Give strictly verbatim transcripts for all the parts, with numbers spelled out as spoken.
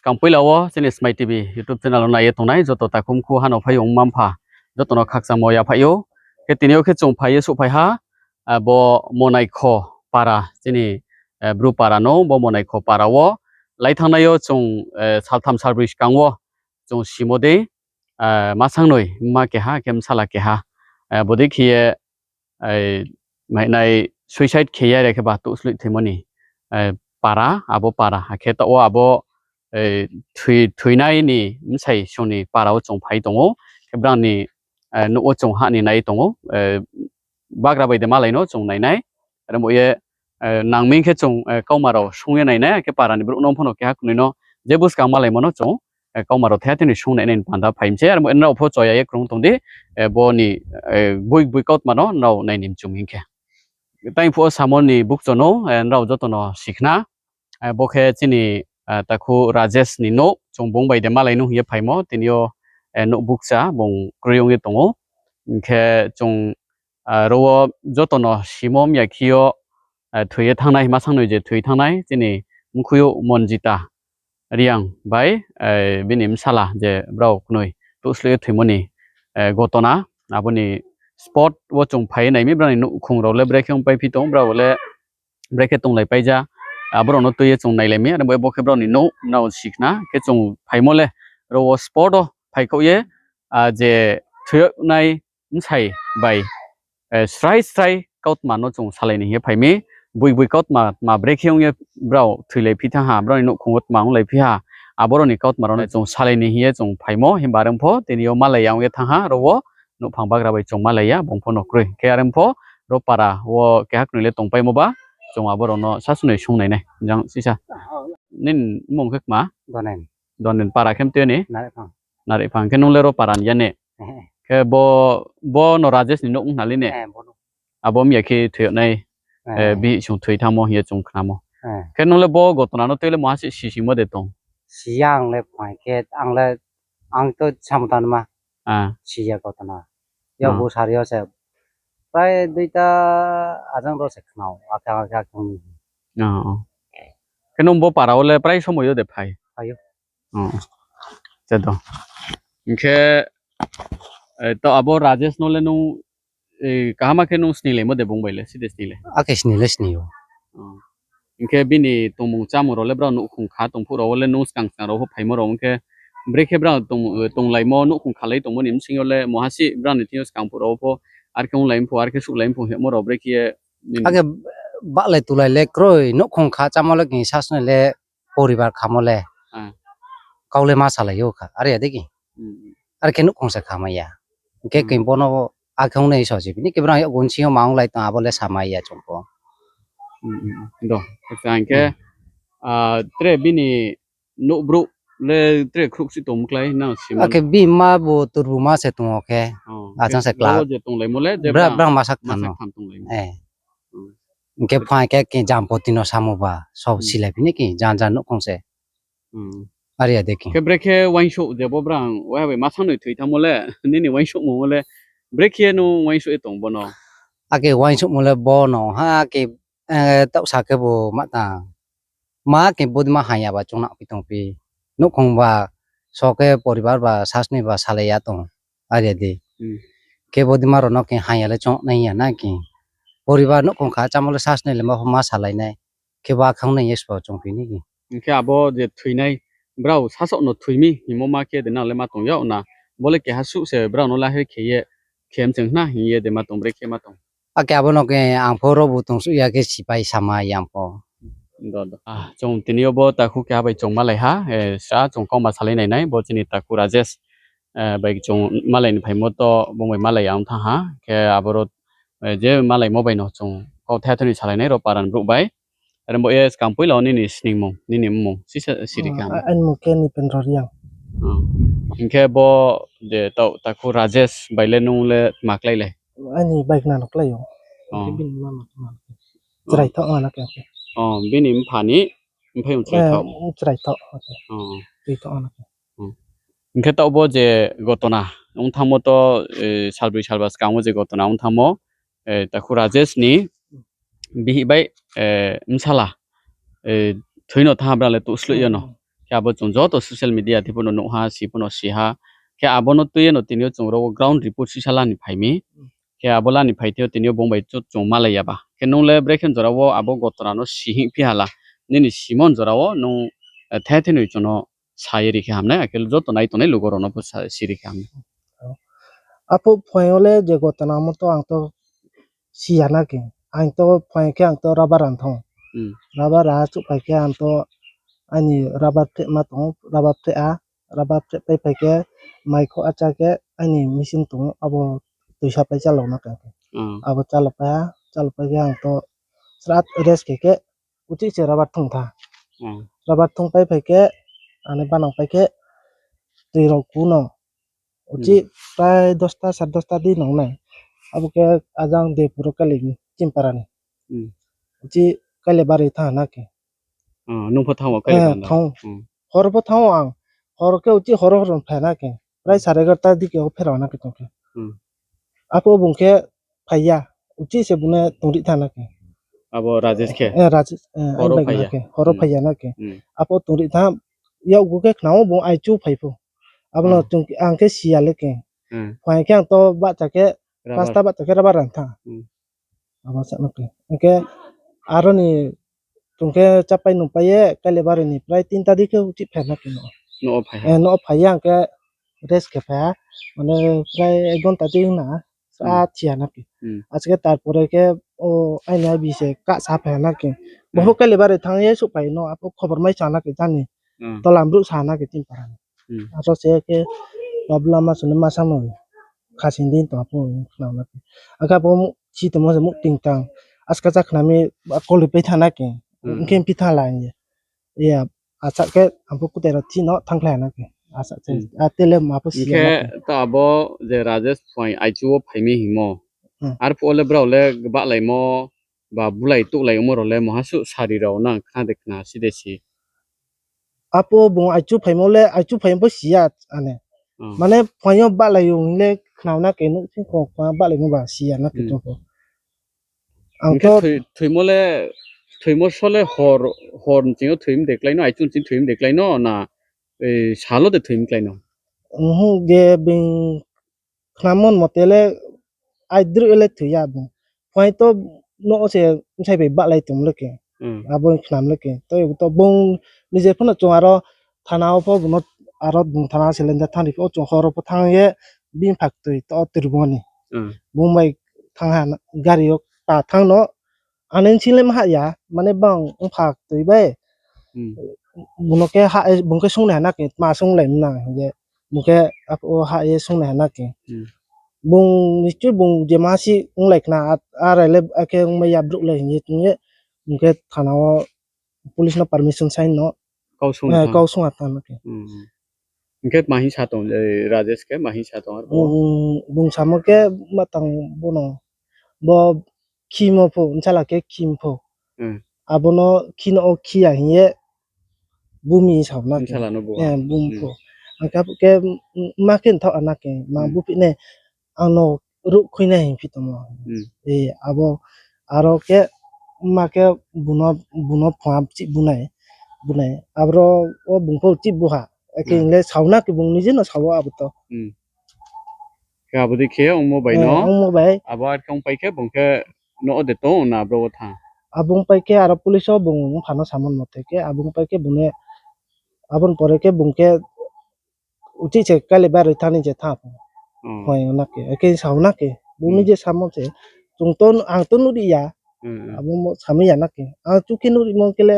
Skang poila wo chini Smai T V YouTube channel wo nai ye tongnai joto takhu mkhu ha no phai ong mma mpha joto no khakchangmo yaphaih ou. Khe tini yo khe chung phai ye souhphai ha, abo Monaikho para, chini, eh, Bru para no, bo Monaikho para wo lai thanngnai yo chung, eh, saltham salbroi skang wo chung simo dei, eh, masangnoi mma keha khe bsala keha, eh, bodei khe ye, eh, mainai suicide khe ye are khe ba touhsloih thoimo ni, eh, para, abo para. Akhe taoh wo abo, eh, thoi-, thoinai ni bsai song ni para wo chung phai tong ou. Khe brang ni, eh, nouh wo chung hah ni nai tong ou. Eh, bagra bai de malai no chung nainai. Are bo ye, eh, nang mi khe chung, eh, kauma rao sung ye nainai, akhe para ni brouh no pho no keha knoi no je buskang malaimo no chung, eh, kauma rao thaiha thini sung nainai ni panda phai mi se. Are bo nrao pho choya ye krung tong di, eh, bo ni, eh, boi boi kautma no nrao nai ni mchung hing khe. Tai phuh wo samo ni bukcho no, eh, nrao joto no sikhna, eh, bo khe chini, eh, takhu Rajesh ni nouh, chung bung bai de malai nung hing ye phaimo, tini yo, eh, nouh bukcha, bung kroi ong ye tong ou. Hing khe chung, ah, ro wo joto no simo mya khe yo, eh, thoi ye thanngnai, masangnoi je thoi thanngnai, chini mkhui yo Monjita Reang bai, eh, bini bsala je brao knoi touhsloih ye thoimo ni, eh, gotona, abo ni spot wo chung phai ye nai mi, brao ni nouhkhong rao le brekhe ongpai phi tong, brao le brekhe tonglai paija, abo rao no tui ye chung nailai mi, are bo, bo khe brao ni nouh, nrao sikhna khe chung phaimo le, ro wo spot wo phai khouh ye, ah, je thoinai bsai bai, eh, srai srai kautma no chung salai ni hing ye phai mi, boi boi kautma tma brekhe ong ye brao thoilai phi thanng ha, brao ni nouhkhong wo tma onglai phi ha, abo rao ni kautma rao no chung salai ni hing ye chung phaimo, himba are pho tini yo malai ya ong ye thanng ha, ro wo nouhphang bagra bai chung malai ya, bung pho no kroi. Khe are pho ro para wo keha knoi le tongpaimo ba, chung abo rao no sasunoi sung nainai. Jang sisa. Nini mmung khe kma? Donen. Donen para khe mtui ni? Nariphang. Nariphang. Khe nung le ro para ni ya ne? Khe bo, bo no Rajesh ni nouh ong khna le ne? Abo mya khe thoi yag nai, eh, bihih sung thoi thanngmo hing ye chung khnamo. Khe nung le bo gotona no tui le maha se sisimo de tong? Siya ang le phai khe ang le, ang to samung tanma. Ah. Siya gotona. Yakgu sari yo se prai duita ajang ro se khnao, akhe, akhe, akhe. Ah, oh. Khe nung bo para wo le prai somoi yo de phai? Phai ou. Oh. Hing khe, eh, to abo Rajesh no le nung, eh, kaham khe nung snilaimo de bung bai le, side snilai? Akhe snilai sni ou. Oh. Hing khe bini tongmung chámung rao le brao nouhkhong kha tong phuh rao wo le nung skang skang rao pho phaimo rao ong khe, brekhe brao tong, tonglaimo nouhkhong khalai tongmo ni bsing yo le maha se brao ni thing yo skang phuh rao pho, are khe onglai phuh, are khe suhlai phuh hingmo rao brekhe ye, akhe bahlai tulai le kroi, nouhkhong kha chámo le khe sasnai le poribar khamo le. Kau le ma salai ou kha, are ya de ki. Are khe nouhkhong se khamai ya. Hing khe khe bo no akhe ongnai so se bini khe brao yakgu bsing yo ma onglai tong abo le samai ya chung pho. Do, hing khe, ah, tre bini nouh brouh le tre khruhsih tongmo klái nang simo? Akhe bini mma bo turbuma se tong ou khe. Achang se kla. Bo je tonglaimo le je brao, brao masa ktham no. Hing khe phai khe khe jampoti no samo ba, so silai phi ni khe jan jan nouhkhong se. Are ya de khe. Khe brekhe uaingsouh je bo brao waiha bai masangnoi thoi thanngmo le, nini uaingsouhmo le, brekhe nung uaingsouh ye tong bo no? Akhe uaingsouhmo le bo no ha khe, eh, taohsa khe bo ma tang. Ma khe bodei ma hang ya ba chung na phi tong phi. Nouhkhong ba, so khe poribar ba, sasnai ba salai ya tong. Are ya de. Khe bodei ma rao no khe hang ya le chung nai ya na khe. Poribar nouhkhong kha chámo le sasnai le ma pho ma salai nai. Khe ba khang nai ye sbo chung phi ni khe. Hing khe abo je thoinai, brao sasaoh no thoi mi hingmo ma khe de nang le ma tong yag na. Bo le keha suh se brao no lahe khe ye, khe mcheng khna hing ye de ma tong, brekhe ma tong? Akhe abo no khe ang pho ro bu tongsuh ya khe sipai sama ya ang pho. Do, do. Ah, chung tini yo bo takhu keha bai chung malai ha, eh, sa chung kauma salai nai nai, bo chini takhu Rajesh, eh, bai chung malai ni phaimo to, bung bai malai ya ong thanng ha, khe aboro, eh, je malaimo bai no chung kauthai thani salai nai ro para ni brouh bai. Are bo ye skang poila wo nini sningmung, nini mmung, sisa siri khe. Aini mmung khe Nipendra Reang. Hing khe bo je taoh takhu Rajesh bai le nung le tma klái le? Aini bai khna no klái ou. Hing khe bini mama tma chrai thaoh ma na khe. Oh, bini mpha ni, mphaiyong chrai thaoh. Chrai thaoh, okay. Tui thaoh ma na khe. Hing khe taoh bo je gotona ong thanngmo to, eh, salbroi salba skang wo je gotona ong thanngmo, eh, takhu Rajesh ni bihih bai, eh, bsala, eh, thoi no thanng ha brao le touhsloih yo no. Khe abo chung joto social media thing pho no nuh ha, si pho no si ha. Khe abo no tui ye no tini yo chung ro wo ground report sisa la ni phai mi. Khe abo la ni phai thing yo tini yo bung bai chung malai ya ba. Khe nung le brekhe jora wo abo gotona no si hing phi ha la. Nini simon jora wo nung the the noi chung no sa ye ri khe ham nai, akhe joto nai tongnai lugo rao no pho si ri khe ham nai. Aphuh phuaing yo le je gotona mo to ang to si ya na khe. Ang to phuaing khe ang to rubber ran thanng. Rubber ra chuhphai khe ang to aini rubber phrehma tong ou, rubber phreh ha, rubber phrehpai phai khe mai kho acha khe aini machine tong ou, abo toisa pai chálao na khe. Abo chálao pai ha, chálao pai khe ang to srat rest khe khe uchih se rubber thung tha. Rubber thungpai phai khe, ani banang pai khe, tui rao ku no. Uchih prai dosta, sare dosta di nang nai. Abo khe ajang Depur wo kailai ni, Chimpara ni. Uchih kailai bari thanng na khe. Nung pho thanng ou, kailai thanng? Hor pho thanng ou ang. Hor khe uchih hor hor phai na khe. Prai sare egarota di khe o pherao na khe tong khe. Aphuh bung khe phai ya. Uchih se bung no tongri thanng na khe. Abo Rajesh khe? Hor phai ya na khe. Aphuh tongri thanng, yakgu khe khna ou bung aichu phai pho. Abo no ang khe si ya le khe. Phuaing khe ang to bahcha khe, pasta bahcha khe rubber ran tha. Abo sa na khe. Hing khe aro ni chung khe chápai nungpai ye, kailai bari ni prai tinta di khe uchih phai na khe no. Nouh phai ye ang khe rest khe phai ha. Mane prai ek ghonta di na, sa thi ya na khe. Ache khe tarpore khe o aini abi se kahsa phai ha na khe. Bo pho kailai bari thanng ye souhphai no, aphuh khobor mai sa na khe jani. Tola brouh sa na khe Chimpara ni. Aro se khe problem ma suni ma sa no. Khasing di tong aphuh khna na khe. Akhe aphuh si tongmo se muh ting tang. Aska cha khna mi koli pai tha na khe. Hing khe phi tha la hing ye. Asa khe ang pho kutai rao thi no thanngkhlai na khe. Asa se, a tele ma pho si ya na khe. Hing khe ta abo je Rajesh phuaing aichu wo phai mi hingmo. Arphuh wo le brao le bahlaimo, ba bulai touhlai ongmo rao le mungha suh sari rao nang khna de khna si de si. Aphuh bung aichu phaimo le, aichu phaimo pho si ya ane. Mane phuaing yo bahlai yo hing le khna na khe, nouhsing kho phuaing bahlaimo ba si ya na khe chung pho. Ang khe thoimo le, thoimo so le hor, hor nching yo thoi mi de klái no, aichu nching thoi mi de klái no, na sal wo de thoi mi klái no? Je bini khnamo mote le aidroih le thoi ya bung. Phuaing to nouh se bsai bai bahlai tong le khe. Abo khnam le khe. To bung nije pho no chung aro thana wo pho bung no aro bung thana cylinder thanng ri pho chung hor wo pho thanng ye bini mpha ktoi to tui rimo ni. Bung bai thanng ha gari yo pa thanng no. Ani nching le ma hah ya, mane bang mpha ktoi bai. Bung no khe, bung khe sungnai ha na khe, tma sunglai mna hing ye. Bung khe aphuh wo hah ye sungnai ha na khe. Bung nischoi bung je ma si onglai khna, arai le akhe ongmai ya brouh le hing ye tong ye. Bung khe thana wo police no permission sign no kau sung ha thanng na khe. Hing khe ma hing sa tong, Rajesh khe ma hing sa tong arphuh? Bung samo khe ma tang bo no, bo khimo pho, bsala khe khim pho. Abo no khino o khi ya hing ye bumi sa na khe. Bumi pho. Ang khe aphuh khe ma khe nthaoh ha na khe, ma buphi nai, ang no ruh khui nai hing phi tongmo. Abo, aro khe ma khe bung no, bung no phua chih bu nai, bu nai. Abro wo bung pho chih bu ha. Akhe hing le sao na khe bung nije no sao abo to. Khe abo dei khe ongmo bai no, ongmo bai. Abo ar khe ongpai khe bung khe nouh wo de tong na abro wo thanng? Abo ongpai khe aro police wo bung mpha no samo mote khe, abo ongpai khe bung no, abo ni pore khe bung khe uchih se kailai bari thanng ni je thanng pho. Phuaing yo na khe, akhe sao na khe, bung nije samo se, chung to, ang to nuhri ya, abo samo ya na khe, ang chu khe nuhrimo khe le,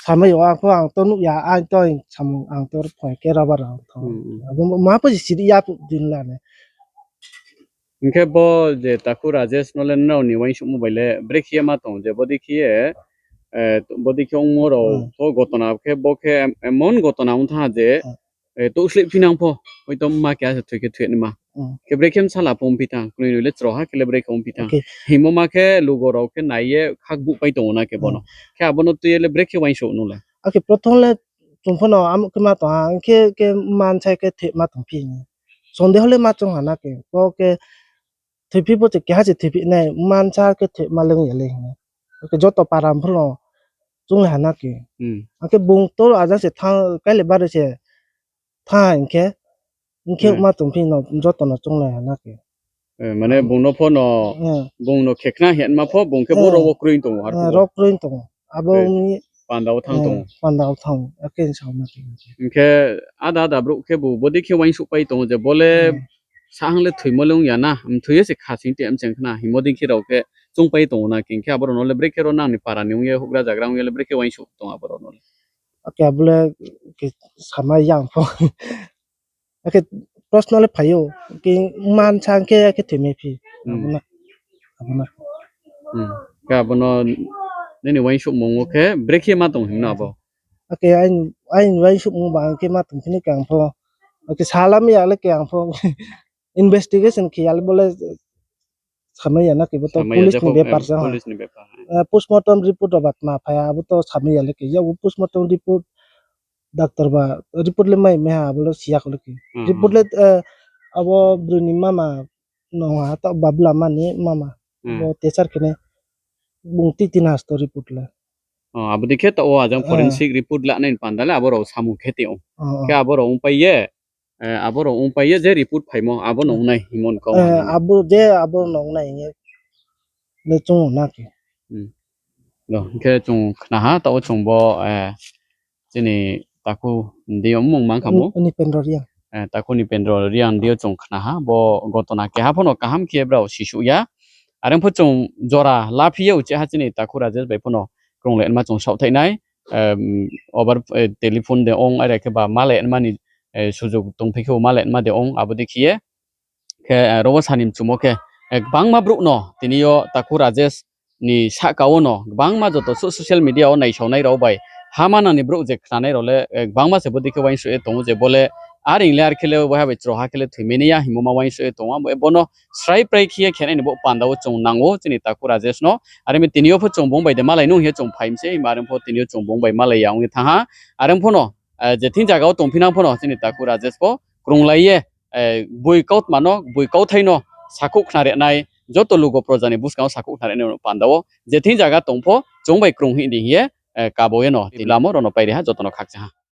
samai yo ang pho ang to nuh ya, ang to samung ang to phuaing khe rubber ran thanng. Abo ma pho si ri ya phuh din la ne. Hing khe bo je takhu Rajesh no le nrao ni uaingsouhmo bai le brekhe ye ma tong je bodei khe ye, bodei khe ongmo rao pho gotona khe bo khe emon gotona ong thanng ha je, touhsleh phinang pho, hoito mma keha se thoi khe thoi naima. Khe brekhe bsala pho ongphi thanng, knoi noi le chro ha khe le brekhe ongphi thanng. Hingmo ma khe lugo rao khe nai ye khakbuhpai tong ou na khe bo no. Khe abo no tui ye le brekhe uaingsouh nung le? Akhe prothom le chung pho no amo khe ma tong ha, hing khe, khe mma bsa khe thoima tongphi. Sondeho le ma choung ha na khe, bo khe thoiphi pho se keha se thoiphi nai, mma bsa khe thoima le ong ya le hing ye. Akhe joto para pho no Chounglai ha na khe. Akhe bung to ajang se thanng, kaile bare se thanng ha hing khe, hing khe ma tongphi no joto no chounglai ha na khe. Mane bung no pho no, bung no khekhna hingma pho bung khe bo rao wo kroi tong ou, rao kroi tong ou. Abo ni panda wo thanng tong ou. Panda wo thanng ou, akhe sa na khe. Hing khe ada ada brouh khe bu bodei khe uaingsouhpai tong ou je bo le sahang le thoimo le ong ya na, mthoi ye se kha sing te mcheng khna hingmo dei khe rao khe choungpai tong ou na khe, hing khe abo rao no le brekhe ro nang ni para ni ong ye, houhgra zagra ong ye le brekhe uaingsouh tong abo rao no le. Akhe abo le khe samai ya ang pho. Akhe proshno le phai ou, khe mansa khe, akhe thoimai phi. Abo no, abo no. Khe abo no nini uaingsouhmung wo khe brekhe ma tong hing no abo. Akhe aini, aini uaingsouhmung ba ang khe ma tongphi ni khe ang pho. Akhe salam ya le khe ang pho. Investigation khe ya le bo le samai ya na khe bo to police ni bepar se ha. Postmortem report rao ba tma phai ha, abo to samai ya le khe. Yakgu postmortem report, doctor ba report le mai mai ha, abo le si ya kho le khe. Report le, abo broi ni mama no ha, taoh babla ma ni mama. Bo teacher khe nai bung ti tin hasto report le. Abo dei khe taoh wo ajang forensic report lanai ni panda le abo rao samung khe tong ou. Khe abo rao ongpai ye, abo rao ongpai ye je report phaimo abo no ong nai hingmo ni kau. Abo je abo no ong nai hing ye le choung ou na khe. Hing khe chung khna ha, taoh wo chung bo, chini takhu ni deing yo mmung mang kha mo? Nipendro Reang. Takhu Nipendro Reang ni deing yo chung khna ha, bo gotona keha pho no kaham khe brao sisuh ya. Are pho chung jora laphi ye uchih ha chini takhu Rajesh bai pho no krunglai nma chung saohthaih nai. Over telephone de ong, are khe ba malai nma ni sujug tongphi khe bo malai nma de ong, abo dei khe ye. Khe ro wo sa ni mchumo khe, gbangma brouh no tini yo takhu Rajesh ni sahka wo no gbangma joto social media wo naisaonai rao bai ha manang ni brouh je khnanai rao le, gbangma se bodei khe uaingsouh ye tong ou je bo le, are le are khe le waiha bai chroha khe le thoimai nai ya hingmo ma uaingsouh ye tong ou. Abo bo no srai prai khe ye khenai ni bo panda wo chung nang ou chini takhu Rajesh no. Are mi tini yo pho chung bung bai de malai nung hing ye chung phai mi se, himba are pho tini yo chung bung bai malai ya ong ye thanng ha. Are pho no, je thing zaga wo tongphinang pho no chini takhu Rajesh pho krunglai ye, boi kautma no, boi kauthai no sakhouh khna ri nai, joto lugo proja ni buskang wo sakhouh khna ri nai panda wo je thing zaga tong pho chung bai krung hing di hing ye, kabo ye no tini lamo rao no pai ri ha, joto no khakchang ha.